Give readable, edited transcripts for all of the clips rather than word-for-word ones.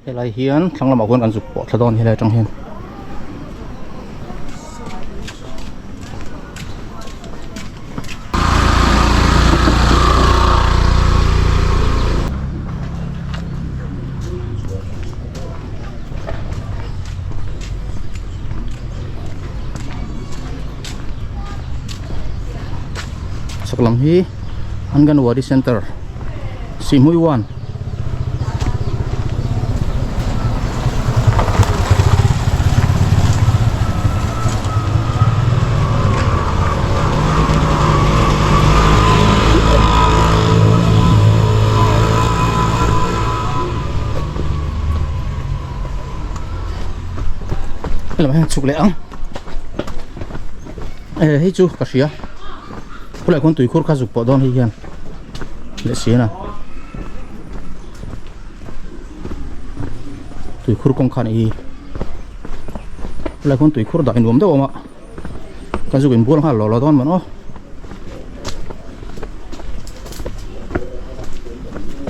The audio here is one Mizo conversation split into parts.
Helai hian thlang lamah khuan kan zuk pawh thla dawn helai atang hian. Chhak lam hi Anganwadi Center Sihhmui one. Helam hian chhuk leh ang eh hei chu ka hria khulai khawn tuikhur kha zuk pawh dawn hei hian leh si a tuikhur kawng kha a nih hi khulai khawn tuikhur dah nuam deuh a awm a kan zuk inbual nghal lawh lawh dawn mawn aw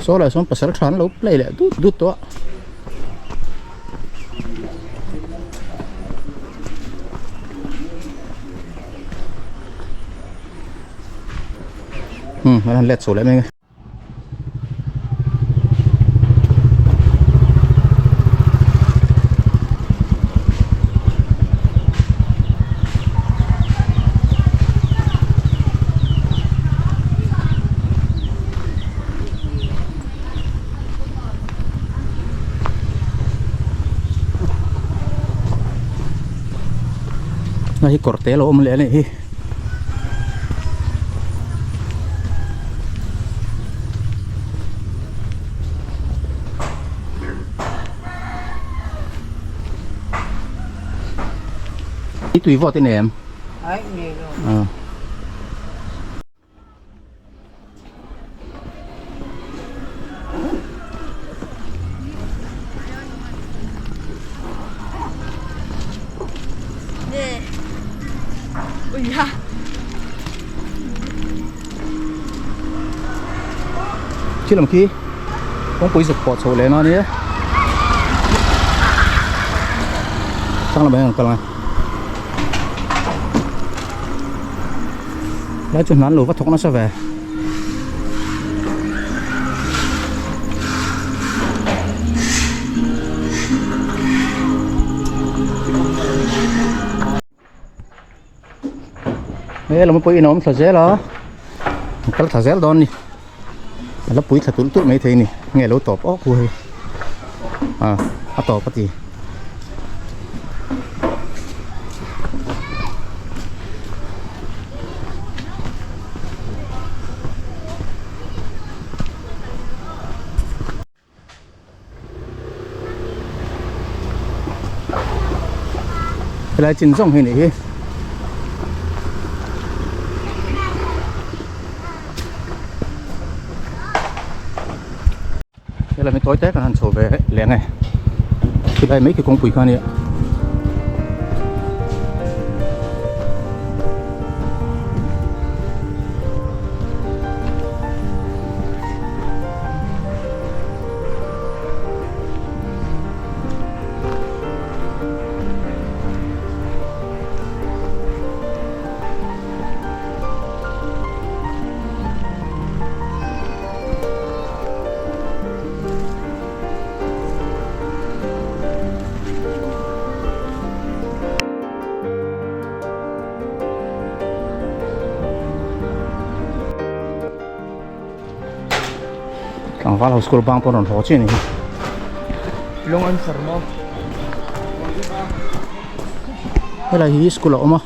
saw lai sawn pasal tha an lo play leh dut dut tawh a. Hmm, an han let chho leh mai nge. Hei hi kawr te lo awm leh a nih hi. I tui vawt i nei em? Ai nei lo. Ah. Khi lam khi kawngpui zuk pawh chho leh na ania thlang lamah hian an kal ang e. Lai chu hnan lo va thawk nasa ve. He lam pawh in a awm thla zel a kal thla zel dawn ni a la pui thla tulh tulh maithei a ni nge lo tawp awk hu hei ah a tawp a ti. Helai chin zawng hi nih hi. Helai mi tawi te kan han chho ve leh ang e. Khilai mai khi kawngpui kha a nia. Tlangval ho school bang pawh rawn haw chiah a ni hi. Long answer maw? Helai hi school a awm a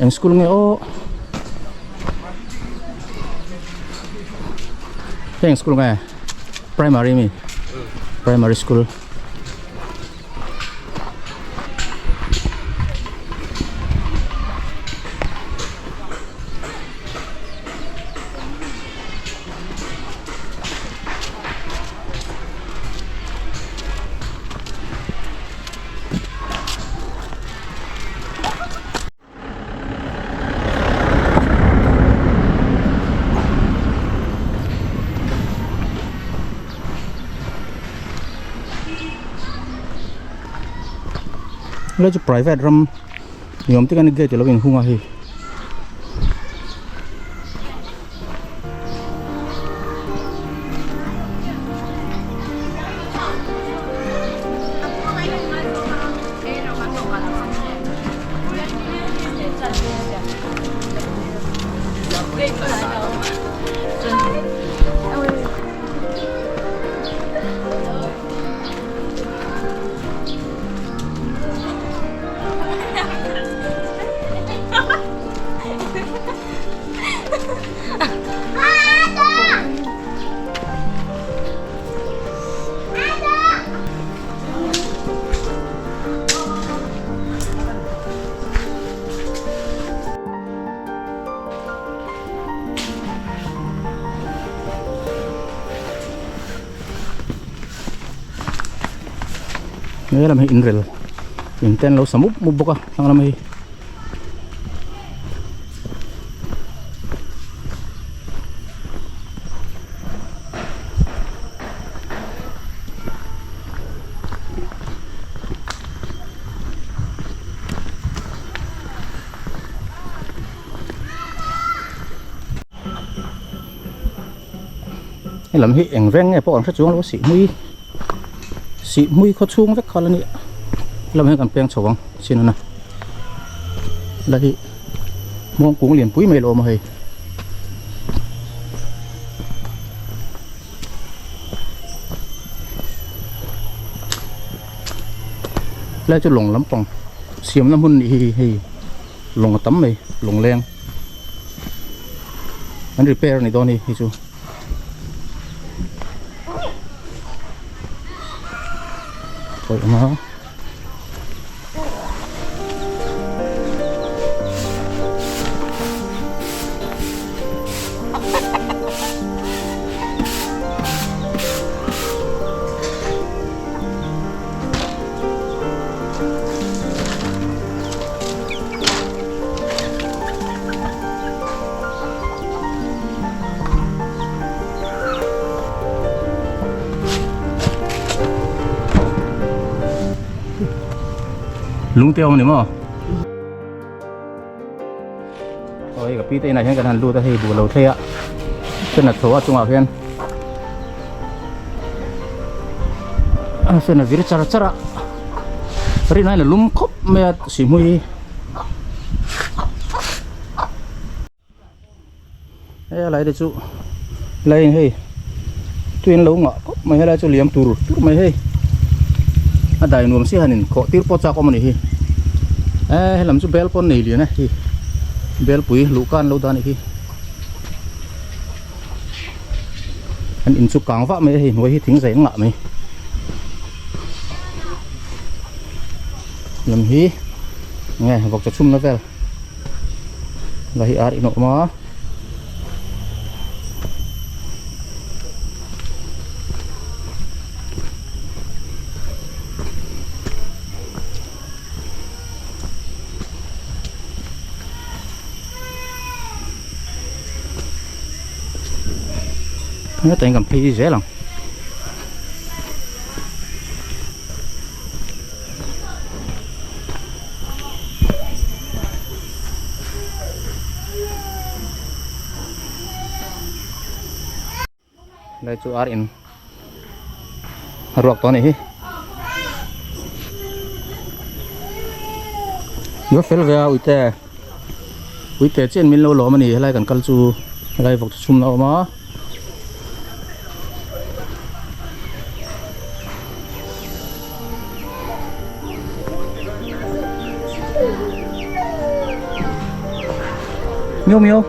eng school nge aw heng school nge primary mi primary school. Helai chu private ram ni awm tak a ni gate alo inhung a hei. He lam hi inrel in te an lo sa mup mup bawk a thlang lam hi. He lam hi eng veng nge pawh an hre chuang lo a sihhmui sihhmui khaw chhung vek kha la ni he lam hian kan peng chho ang chin a na la hi hmawng kung lian pui mai lo awm a hei. Lai chu lawng lampang siamna hmun nih hi hei lawng a tam mai lawng leng an repair a ni dawn hi hei chu. Kawih ang a. Lung te awm a ni maw? Aw hei ka pi te inah hian kan han lut a hei buh lo thlei a fan a tho a chungah khian a fan a vir char char a rin aiin a lum khawp mai a sihhmui hi. He lai te chu laiin hei tui an lo ngah khawp mai helai chu liam tur tur mai hei a dai nuam si hanin khawh tir pawh chak awm a ni hi e helam chu bel pawn nei lian a hi belpui luhka an lo dah a nih hi an in chu kang vah mai a hei hnuai hi thing zai an ngah mai lam hi nge vawk chaw chhumna vel. La hi ar in a awm a. Hetah hian kan phei zel ang. Lai chu ar in a ruak tawh a nih hi va fel ve a uite uite chian min lo lawm a ni helai kan kal chu helai vawk chu chhumna a awm a. Miau miau.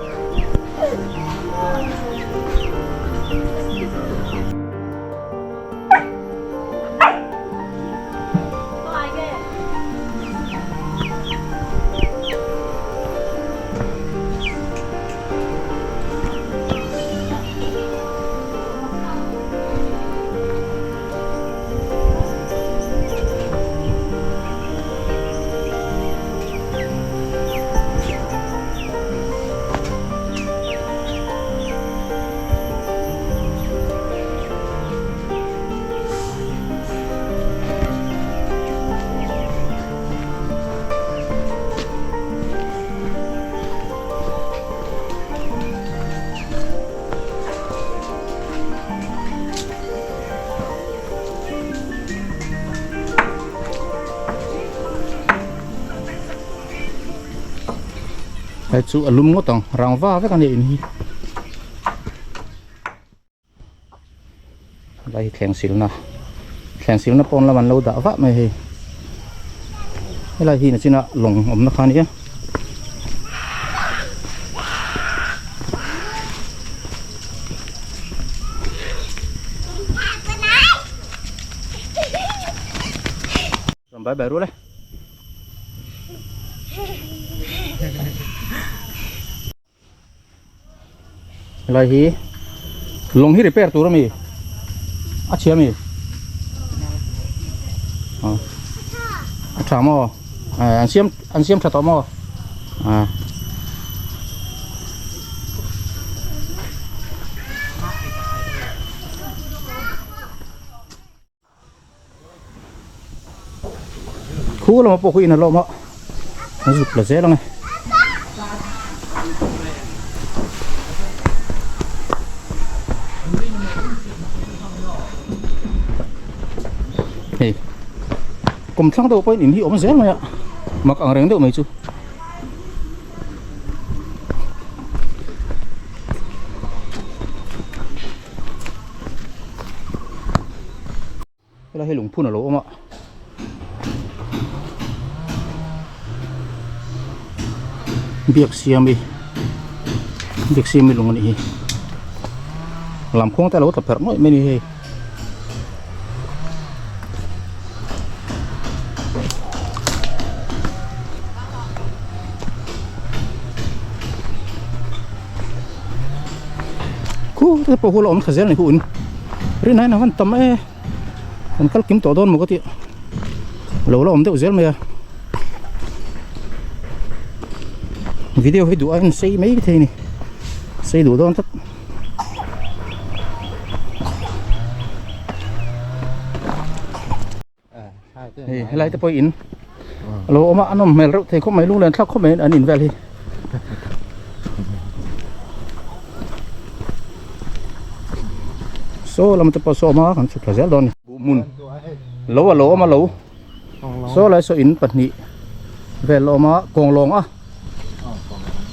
Hei chu a lum ngawt ang rangva vek a nia in hi. Helai hi thleng silna thleng silna pawn lam an lo dah vah mai hei helai hi nachina lawng awmna kha a nia. Bye bye ru le. Helai hi lawng hi repair tur ami a chhia ami a tha maw an siam an siam tha tawh maw a Khu lama pawh khu in a lawm a an zuk la zel ang e. Hei kum thlang deuh pawhin in hi awm zel mai a mak ang reng deuh mai chu. Helai hi lungphun a lo awm a biak siami biak siami lung a nih hi lamkhuang te a lo tla pherh ngawih mai a ni hei. Khu te pawh khu la awm tha zel a ni khu in rin aiin a van tam e kan kal kim tawh dawn maw ka tih lo la awm deuh zel mai a video hi duh aiin sei mai thei a ni sei duh dawn tlat. Hei helai te pawh in a lo awm a a nawm hmel reuh thei khawp mai lunglen thlak khawp mai an in vel hi. Saw lam te pawh saw awm a kan chhuk thla zel dawn a ni. Buh hmun lo a lo awm a lo saw lai saw in pahnih vel a awm a kawnglawng a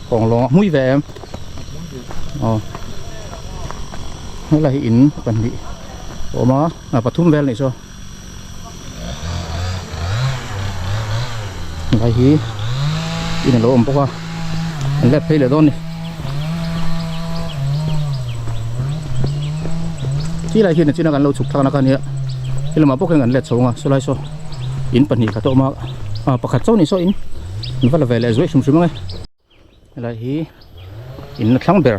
kawnglawng a hmui ve em aw helai hi in pahnih a awm a pathum vel a nih saw helai hi in a lo awm bawk a an let phei leh dawn a ni khi lai khian chin a kan lo chhuk thlak na kha a nia he lamah bawk hian kan let chho ang a sawlai saw in pahnih khat a awm a ah pakhat chauh a ni saw in an va la ve leh zuai hrim hrim ang e helai hi in la thlang ber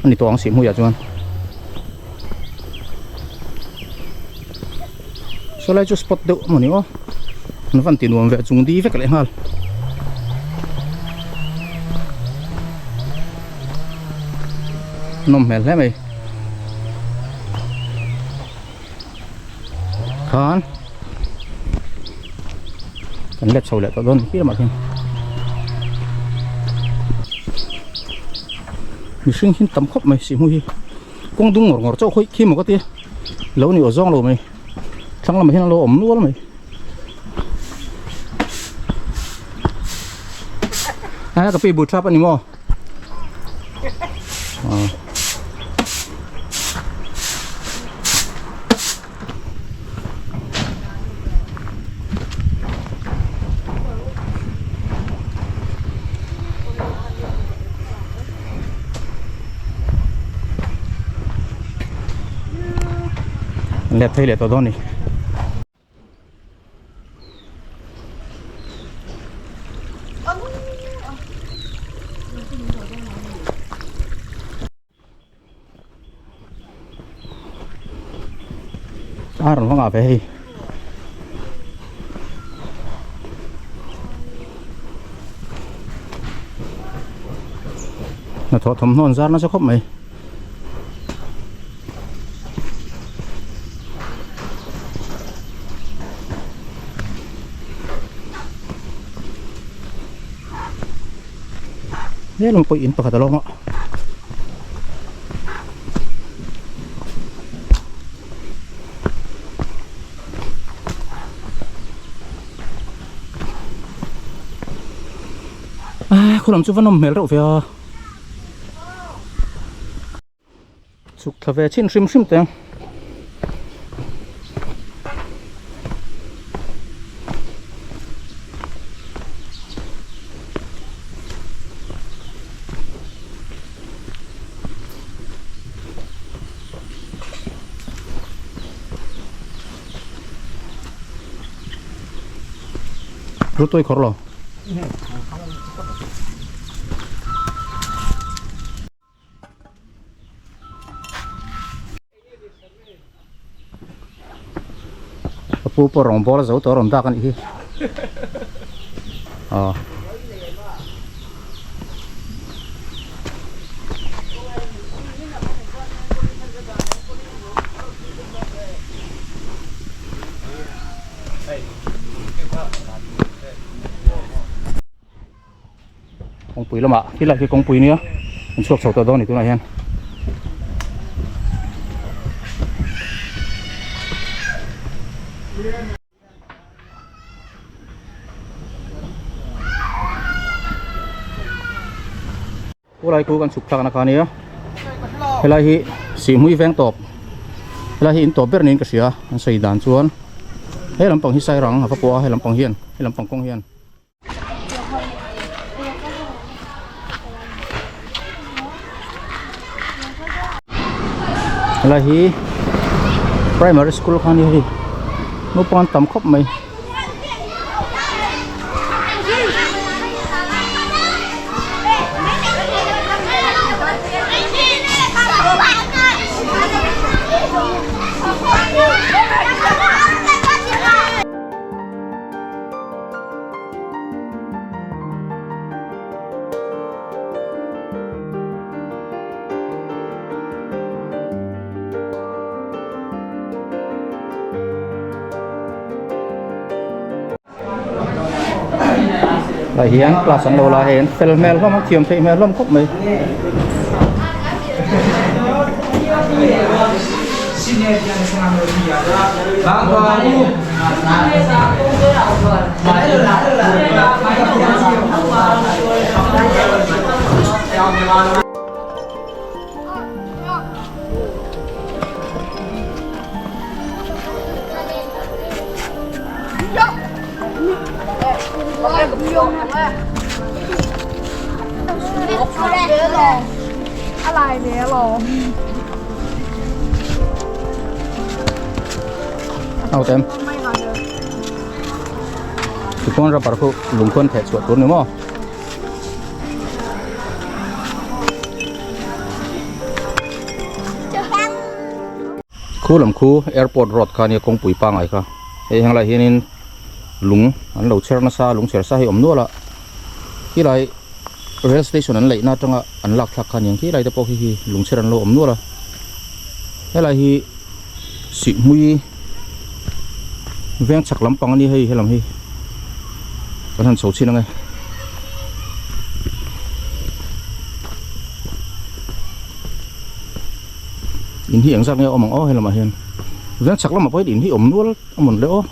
a ni tawh ang sihhmuiah chuan sawlai chu spot deuh a maw ni aw an van ti nuam ve chung di vek leh nghal. Nawm hmel hle mai khan kan let chho leh tawh dawn khi lamah khian mihring hi tam khawp mai sihhmu hi kawng dung ngawr ngawr chauh hawi khi maw ka tia lo ni aw zawng lo mai thlang lamah hian a lo awm nual mai a ka pi bu thap a ni maw. Let phei leh tawh dawn a ni. A rawn va ngah ve hei hnathawh thawmhnaw an zar nasa khawp mai. Helai pawh in pakhat a lo awm a. Ai khaw lam chu va nawm hmel reuh ve a. Chhuk thla ve chhin hrim hrim teng. Rutoi khawr lo. Ka pu pawh rawng bawr a zo tawh a rawn dak a nih hi aw. Kawngpui lamah khi lai khi kawngpui nia an chhuak chho tawh dawn a ni tunah hian. Khulai khu kan chhuk thlakna kha ania helai hi sihhmui veng tawp helai hi in tawp ber niin ka hria an sawi dan chuan he lampang hi sairang a va pawh a he lampang hian he lampang kawng hian. Helai hi primary school kha ania hei naupang an tam khawp mai. Tah hian class an lo la hei an fel hmel hlawm a thiam theih hmel hlawm khawp mai. Autem Tichuan rubber khu lung khuan theh chhuah tur ni maw. Khu lam khu airport road kha nia kawngpui pangai kha hei henglai hianin lung an lo chher nasa lung chher sa hi awm nual a khilai rail station an laih na atanga an lak thlak kha aniang khilai te pawh khi hi lung chher an lo awm nual a helai hi sihhmui veng chhak lampang ania hei helam hi kan han chho chhin ange. In hi engzat nge a awm ang aw helamah hian veng chhak lamah pawh hian in hi awm nual a mawn le aw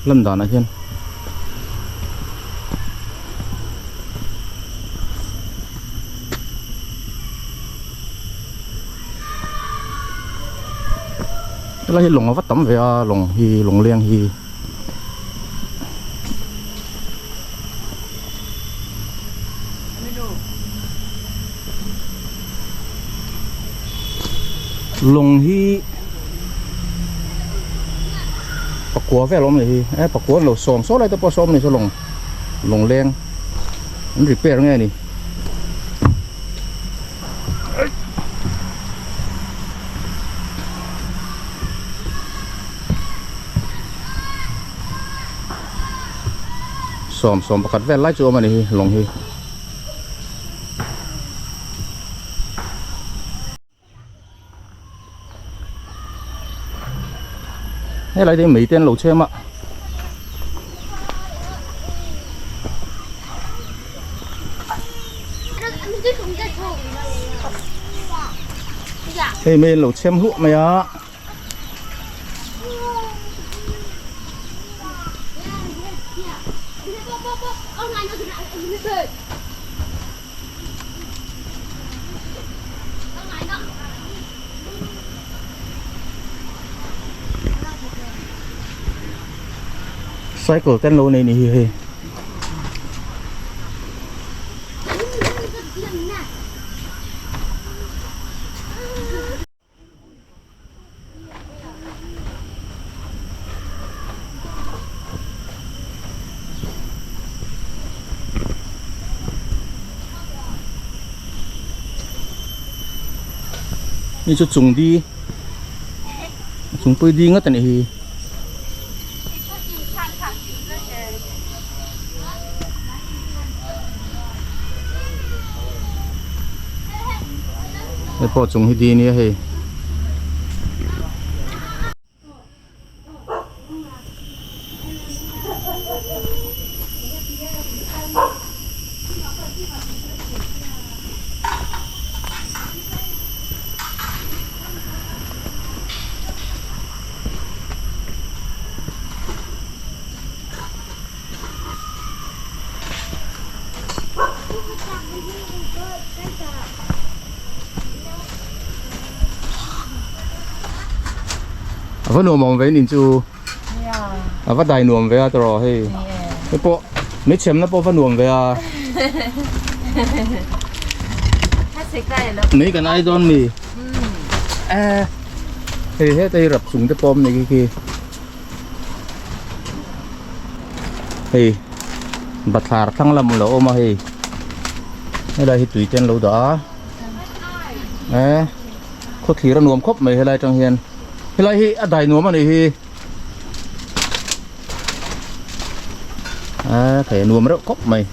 lan danah hian. Helai hi lawng a va tam ve a lawng hi lawng leng hi. Lawng hi pakua vel a awm leh hi e pakua an lo sawm saw lai te pawh a sawm a ni saw lawng lawng leng an repair nge ni. Sawm sawm pakhat vel lai chu a awm a ni hi lawng hi. Helai te hi mei te an lo chhem a. Hei mei an lo chhem hluah mai a. Cycle te an lo nei ni hi hei. Ni chu chung di chung pui di ngawt a nih hi. Hei pawh chung hi di nia hei. A va nuam awm ve in chu a va dai nuam ve a tawrh hei hei pawh mai chhem na pawh va nuam ve a mai kan ai dawn mi hei heta hi rap chung te pawh awm ni khi khi. Hei bathlar thlang lam lo awm a hei helai hi tui te an lo dah a eh khawthlir a nuam khawp mai helai atang hian helai hi a dai nuam a nih hi eh thei a nuam reuh khawp mai.